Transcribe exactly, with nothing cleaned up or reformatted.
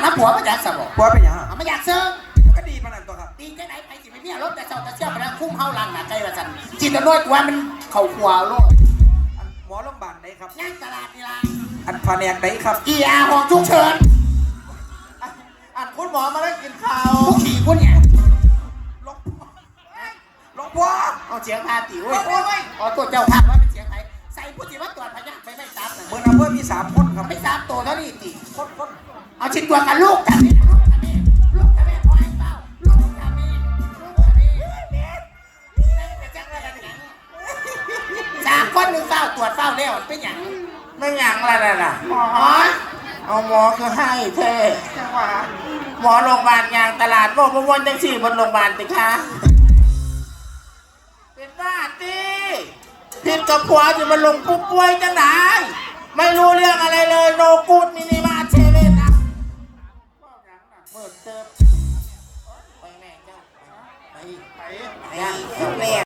ถ้าผัวมาอยากสบอ ผัวเป็นหยัง เอามาอยากเซิง ก็ดีปานนั้นตัวครับ ดีจังไหนไปสิไปเมียรถแต่เช้าแต่เช้าไปแล้วคุ้มเฮาหลังหนาใจว่าซั่น จิตน้อยตัวมันเข้าครัวโลด อันหมอโรงพยาบาลไหนครับ ย่างตลาดนี่ล่ะ อันแผนกไหนครับ อีอาร์ห้องฉุกเฉิน อันคุณหมอมาได้กินข้าว ผู้ขี่คุณเนี่ย หลวงพ่อ หลวงพ่อ เอาเสียงพาติเว้ย โอ้ย ขอโทษเจ้าภาพว่าเป็นเสียงไผ ใส่ผู้สิมาตรวจพยาธิไปไม่ตับน่ะ เมืองอำเภอมีสามคนครับ ไม่สามตัวเท่านี้ติ คนคน เอาชิ้นตัวกันลูกกันนี่ลูกกันนี่ลูกกันนี่ขอให้เฝ้าลูกกันนี่ลูกกันนี่ สามคนหนึ่งเฝ้าตรวจเฝ้าแล้วเป็นหยัง ไม่หยังละนั่นน่ะ หมอ เอาหมอคือให้แท้ จังหวะ หมอโรงพยาบาลยางตลาดบอกว่าม่วนจังสี่บนโรงพยาบาลติคะ เป็นบ้าติ ผิดกับผัวจะมาลงผู้ป่วยจังไหน ไม่รู้เรื่องอะไรเลย no good นี่นี่มาเชเว่นนะ เมิดเติบ ไปแม่เจ้า ไป ไป ไป ไป แม่